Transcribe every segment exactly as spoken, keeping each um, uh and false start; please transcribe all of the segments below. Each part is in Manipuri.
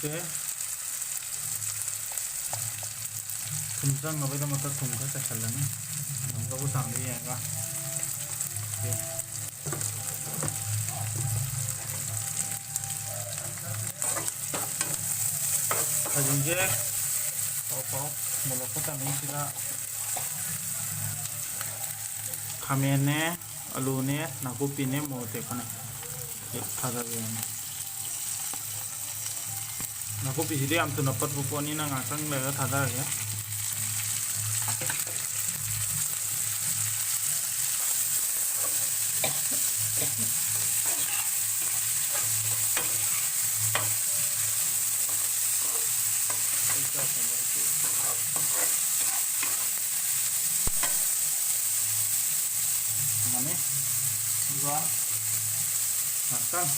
ꯁꯦ ꯊꯨꯝ ꯆꯪꯅꯕꯒꯤꯗꯃꯛꯇ ꯊꯨꯝ ꯈꯔ ꯆꯥꯏꯁꯤꯜꯂꯅꯤ, ꯉꯝꯗꯧꯕ ꯆꯥꯡꯗ ꯌꯦꯡꯉꯒ꯫ ꯑꯣꯀꯦ꯫ ꯈꯥꯖꯤꯡꯁꯦ ꯄꯥꯎ ꯄꯥꯎ ꯃꯨꯜꯂꯛꯄ ꯇꯥꯏꯃꯤꯡꯁꯤꯗ ꯈꯥꯃꯦꯟꯅꯦ, ꯑꯂꯨꯅꯦ, ꯅꯥꯀꯨꯞꯄꯤꯅꯦ, ꯃꯣꯔꯣꯛ ꯑꯇꯦꯛꯄꯅꯦ꯫ ꯁꯤ ꯊꯥꯗꯕꯤꯔꯅꯤ꯫ ꯅꯥꯀꯨꯞꯄꯤꯁꯤꯗꯤ ꯌꯥꯝ ꯊꯨꯅ ꯄꯠꯄ ꯄꯣꯠꯅꯤꯅ ꯉꯥꯛꯇꯪ ꯂꯩꯔꯒ ꯊꯥꯗꯔꯒꯦ꯫ ꯊꯝꯃꯅꯤ꯫ ꯑꯗꯨꯒ ꯉꯥꯛꯇꯪ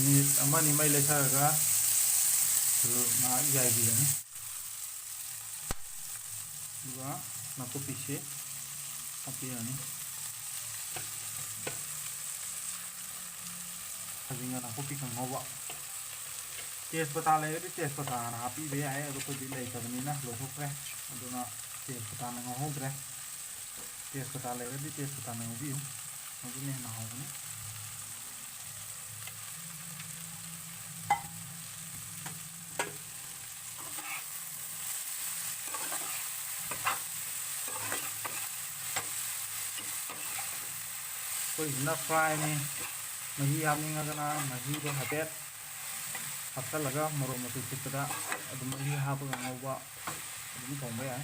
ꯃꯤꯅꯤꯠ ꯑꯃ ꯑꯅꯤ ꯃꯩ ꯂꯩꯊꯔꯒ ꯉꯥꯏꯍꯥꯛ ꯌꯥꯏꯕꯤꯔꯅꯤ꯫ ꯑꯗꯨꯒ ꯅꯥꯀꯨꯞꯄꯤꯁꯦ ꯍꯥꯞꯄꯤꯔꯅꯤ꯫ ꯈꯥꯖꯤꯡꯒ ꯅꯥꯀꯨꯞꯄꯤ ꯀꯥꯡꯍꯧꯕ꯫ ꯇꯦꯖꯄꯇꯥ ꯂꯩꯔꯒꯗꯤ ꯇꯦꯖꯄꯇꯥ ꯍꯥꯟꯅ ꯍꯥꯞꯄꯤꯕ ꯌꯥꯏ, ꯑꯗꯣ ꯑꯩꯈꯣꯏꯗꯤ ꯂꯩꯇꯕꯅꯤꯅ ꯂꯣꯏꯊꯣꯛꯈ꯭ꯔꯦ꯫ ꯑꯗꯨꯅ ꯇꯦꯖꯄꯇꯥꯅ ꯉꯧꯍꯧꯗ꯭ꯔꯦ꯫ ꯇꯦꯖꯄꯇꯥ ꯂꯩꯔꯒꯗꯤ ꯇꯦꯖꯄꯇꯥꯅ ꯉꯧꯕꯤꯌꯨ, ꯃꯗꯨꯅ ꯍꯦꯟꯅ ꯍꯥꯎꯕꯅꯤ꯫ ꯑꯩꯈꯣꯏꯁꯤꯅ ꯐ꯭ꯔꯥꯏꯅꯤ꯫ ꯃꯍꯤ ꯍꯥꯞꯅꯤꯡꯉꯒꯅ ꯃꯍꯤꯗꯣ ꯍꯥꯏꯐꯦꯠ ꯍꯥꯞꯆꯜꯂꯒ ꯃꯣꯔꯣꯛ ꯃꯆꯨ ꯊꯤꯠꯄꯗ ꯑꯗꯨꯝ ꯃꯍꯤ ꯍꯥꯞꯄꯒ ꯉꯧꯕ ꯑꯗꯨꯝ ꯊꯣꯡꯕ ꯌꯥꯏ꯫